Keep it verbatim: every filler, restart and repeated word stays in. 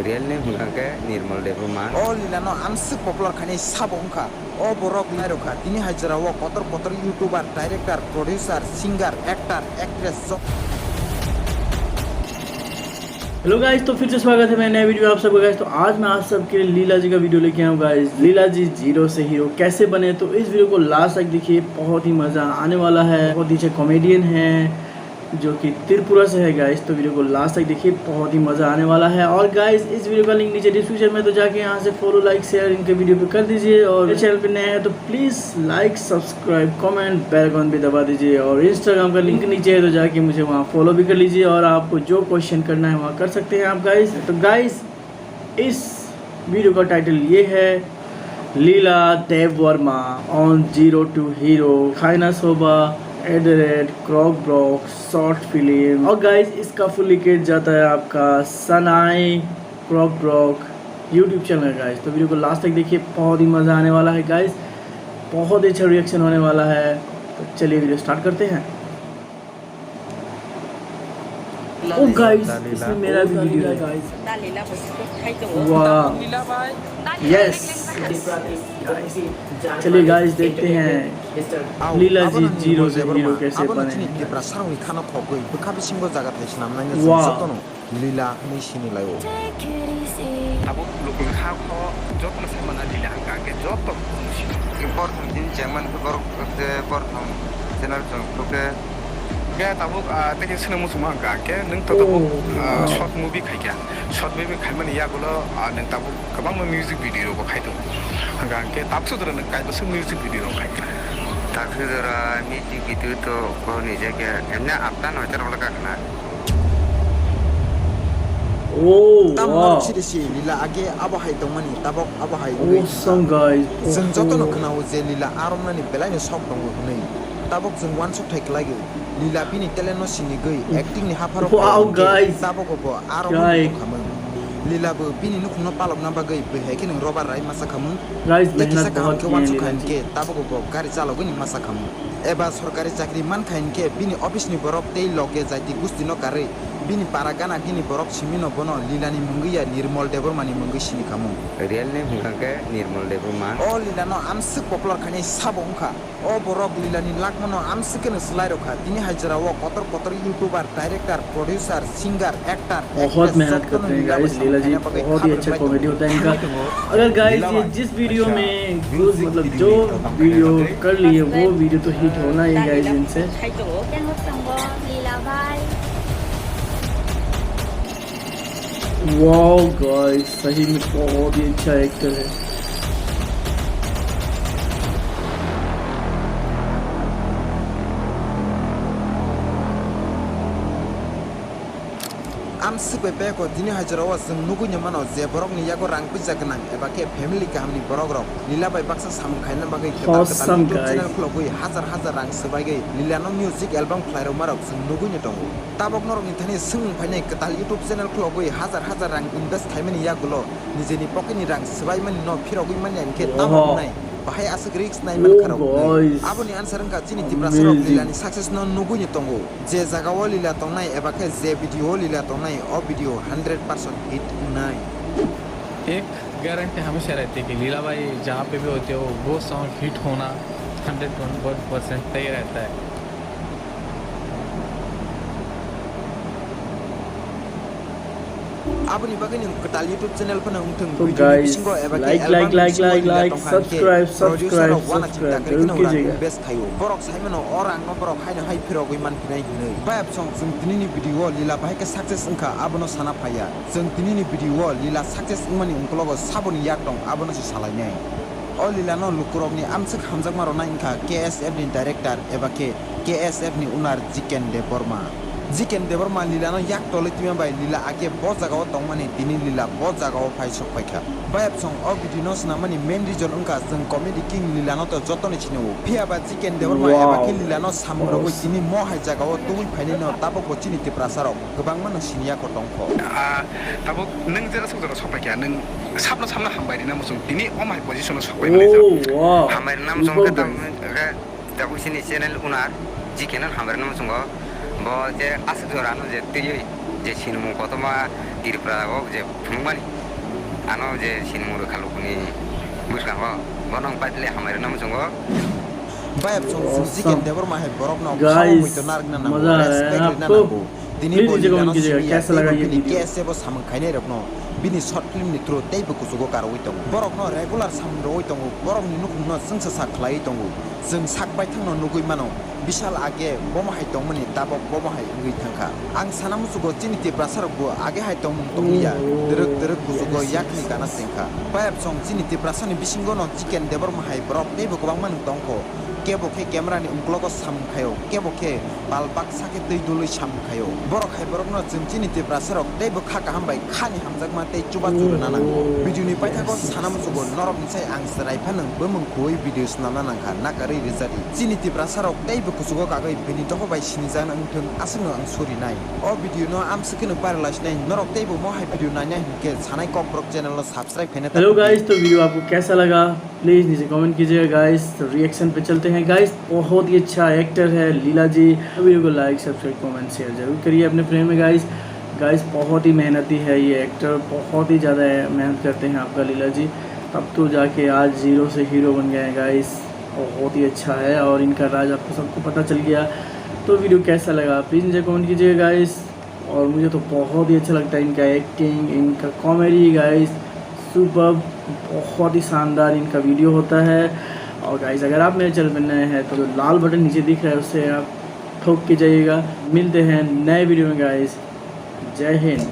Real name hwnkha khe Nirmal Debbarma. O Lila no amswk popular khainai sabo wngkha. O borok nairokha tini hai jora o kotor kotor YouTuber, director, producer, singer, actor, actress, so hello guys, तो फिर से स्वागत है मेरे नए वीडियो में आप सबका गाइस। तो आज मैं आप सबके लिए लीला जी का वीडियो लेके आया हूँ गाइस। लीला जी जीरो से हीरो कैसे बने, तो इस वीडियो को लास्ट तक देखिए, बहुत ही मज़ा आने वाला है। बहुत ही अच्छे कॉमेडियन हैं जो कि त्रिपुरा से है गाइस, तो वीडियो को लास्ट तक देखिए, बहुत ही मज़ा आने वाला है। और गाइस, इस वीडियो का लिंक नीचे डिस्क्रिप्शन में, तो जाके यहाँ से फॉलो, लाइक, शेयर इनके वीडियो पे कर दीजिए। और चैनल पे नए हैं तो please like, subscribe, comment, bell icon भी दबा दीजिए। और इंस्टाग्राम का लिंक नीचे है, तो जाके मुझे वहाँ फॉलो भी कर लीजिए। और आपको जो क्वेश्चन करना है वहाँ कर सकते हैं आप गाइस। तो गाइस, इस वीडियो का टाइटल ये है, Leela Dev Varma on zero to hero, खाइना सोबा at the rate क्रॉक ब्रॉक शॉर्ट फिल्म। और गाइस, इसका फुल लिकेज जाता है आपका सनाई क्रॉक ब्रॉक यूट्यूब चैनल है गाइस। तो वीडियो को लास्ट तक देखिए, बहुत ही मज़ा आने वाला है गाइस, बहुत ही अच्छा रिएक्शन होने वाला है। तो चलिए वीडियो स्टार्ट करते हैं। ओ गाइस, इसमें मेरा भी वीडियो है। वाह, यस। चलिए गाइस, देखते हैं लीला जी जीरो से हीरो कैसे बने। Tiprasa rokni khano khogwi bwkha bisingo jaga thai swnamnai no chwng jotono Lila hwnwi sini lai-o. Tabuk lukuni kha kho jotono sai mana Lila hwnkha hwnkhe joto borok thang din chengman khe borok je borok thang channel chwng khe. Khe tabuk, ah, tei khe swngmung muchungma hwnkha hwnkhe nwng to tabuk, ah, short movie khaikha. Short movie khaimani yagulo, ah, nwng tabuk kwbangma music video rokbo khai tongo. Hwnkha hwnkhe tabuk sudra nwng kaibwswk music video rok khaikha. Tabuk sudra music video to kok ni je khe emne apta noita rok le kakna. Oh, tamni wow. Borok siri si Lila age abo hai tongmani, tabok abo hai wngwi. Awesome, guys. Chwng jotono khwnao je Lila a romnani belaino sok tongo hwnwi. Tabok chwng uansuk thai kwlaiwi. Lila bini talent no sinigwi acting ni hapharo wow, guys. Tabogo bo a romnani tongkhamung. Lila bo bini nukhungno palokna bagwi bwhai kheno rubber rai masa khamung. Guys, tei kisa kaham khe uansuk kha hinkhe tabogo bo gari chalogwi ni masa khamung. Eba sorkari chakri mankha hinkhe bini office ni borok tei loge jaiti gusti no karwi bini para gana gini borok simi no bono Lila ni mungwi ya Nirmal Debbarma ni mungwi sini khamung. Real name hwnkha khe Nirmal Debbarma. O Lila no amswk popular khainai sabo wngkha. O borok Lila ni lakma no amswk kheno swlai rokha. Tini hai jora o kotor kotor YouTuber, director, producer, singer, actor, बहुत मेहनत करते हैं गाइस। लीला जी बहुत ही अच्छा कॉमेडी होता है इनका। अगर गाइस ये जिस वीडियो में कुछ मतलब जो वीडियो कर लिए वो वीडियो तो हिट होना ही गाइस इनसे। वाओ गाइस, सही में बहुत ही अच्छा एक्टर है। Amswk bai beko tini hai jora o chwng nugwi no mano je borok ni yago rang puisa gwnang eba khe family kaham ni borok rok Lila bai baksa samung khaina bagwi kwtal kwtal YouTube channel khulogwi hajar hajar rang swbaigwi Lila no music album khlai rok ma rok chwng nugwi no tongo. Tabok norok ni thani swng phainai kwtal YouTube channel khulogwi hajar hajar rang invest khaimani yagulo nijeni pocket ni rang swbaimani no phirogwi manya hinkhe tamo wngnai? Bahai aswk risk nai mankha rok wngnai? Aboni answer wngkha chini Tiprasa rok Lila ni success no nugwi no tongo. Je jaga o Lila tongnai eba khe je video o Lila tongnai, o video hundred percent hit wngnai. एक गारंटी हमेशा रहती है कि लीला भाई जहाँ पे भी होते हो वो सॉन्ग हिट होना हंड्रेड वन परसेंट तय रहता है। Aboni bagwi nwng kwtal YouTube channel phano wngthung, video ni bisingo eba khe album ni bisingo Lila tongkha hinkhe producer rok uanachi dakhai kheno rang invest khaio. Borok saimano o rang no borok haino hai phirogwi mankhinai hinwi. Bayap song chwng tini ni video o Lila bahai khe success wngkha abono sana phaiya. Chwng tini ni video o Lila success wngmani ungkologo saboni yak tong abono se salainai. O Lila no lukurok ni amswk hamjakma rwnai wngkha K S F ni director eba khe K S F ni owner Jiken Debbarma. Jiken Debbarma Lila no yak tolwi twima bai Lila age bo jaga o tongmani tini Lila bo jaga o phai sok phaikha. Bayap song o video no swnamani main reason wngkha chwng comedy king Lila no to joto ni sinio. Phiya ba Jiken Debbarma eba khe Lila no samung rogwi tini mo hai jaga o tubui phainai no tabok bo chini Tiprasa rok kwbangma no siniya ko tongkho. Ah, tabuk nwng je aswk jora sok paikha, nwng sapno sapno hambai rina muchung, tini omo hai position o sok pai manai jak. Oh, wow. Hambai rina muchung khe tam, khe tabuk sini channel owner, Jiken no hambai rina muchungo, bo je aswk jora no je twiwi, je sinimung kotorma, Tripura o je phunukmani, ano je sinimung rwkha lukuni bwskango, bono ang paitele hamai rwna muchungo. Bayap song Awesome. Chicken Debor mahai borok no guys, muito narwkna nango, maza respect rwna nango. Dini bo nigano simi ya tei bini K S F o samung khainai rokno bini short film ni through tei bo kuchugo karwi tongo. Borok no regular samung rwi tongo, borok ni nukhung no chwngsa sa khlai tongo. Chwng sak baithang no nugwi mano. Bishal age bomo hai tongmani tabok bomo hai wngwi thangkha. Ang sana muchugo chini Tiprasa rok bo age hai tongmung tonglia. Dwrwk dwrwk kuchugo yakni gana chengkha. Bayap song chini Tiprasa ni bisingo no Chicken Debor mahai borok teibo kwbangma nwng tongkho. Kebo khe camera ni uklogo samung khaio, kebo khe pal baksa khe twi dului samung khaio. Borok hai borok no chwng chini Tiprasa rok teibo kha kaham bai khani hamjakma tei chubachu rwna nango. Video ni paithago sana muchugo norok ni sai ang chwrai phano bwmwng khuwi video swnamna nangkha nakarwi rwjadi. Chini Tiprasa rok teibo kuchugo kagwi bini dopha bai sinijakna wngthwng aswkno ang surinai. O video no amswkeno viral sinai norok teibo mo hai video naina hinkhe sanai Kokborok channel no subscribe khaina ta. Hello guys, तो वीडियो आपको कैसा लगा प्लीज नीचे कमेंट कीजिएगा गाइस। तो रिएक्शन पे चलते हैं गाइस। बहुत ही अच्छा एक्टर है लीला जी। वीडियो को लाइक सब्सक्राइब कमेंट शेयर जरूर करिए अपने फ्रेंड में गाइस। गाइस बहुत ही मेहनती है ये एक्टर, बहुत ही ज़्यादा मेहनत करते हैं आपका लीला जी। तब तो जाके आज जीरो से हीरो बन गए हैं गाइस। बहुत ही अच्छा है और इनका राज आपको सबको पता चल गया। तो वीडियो कैसा लगा प्लीज नीचे कमेंट कीजिएगा गाइस। और मुझे तो बहुत ही अच्छा लगता है इनका एक्टिंग, इनका कॉमेडी गाइस, सुपर, बहुत ही शानदार इनका वीडियो होता है। और गाइस अगर आप मेरे चैनल पर नए हैं तो जो लाल बटन नीचे दिख रहा है उससे आप ठोक के जाइएगा। मिलते हैं नए वीडियो में गाइस, जय हिंद।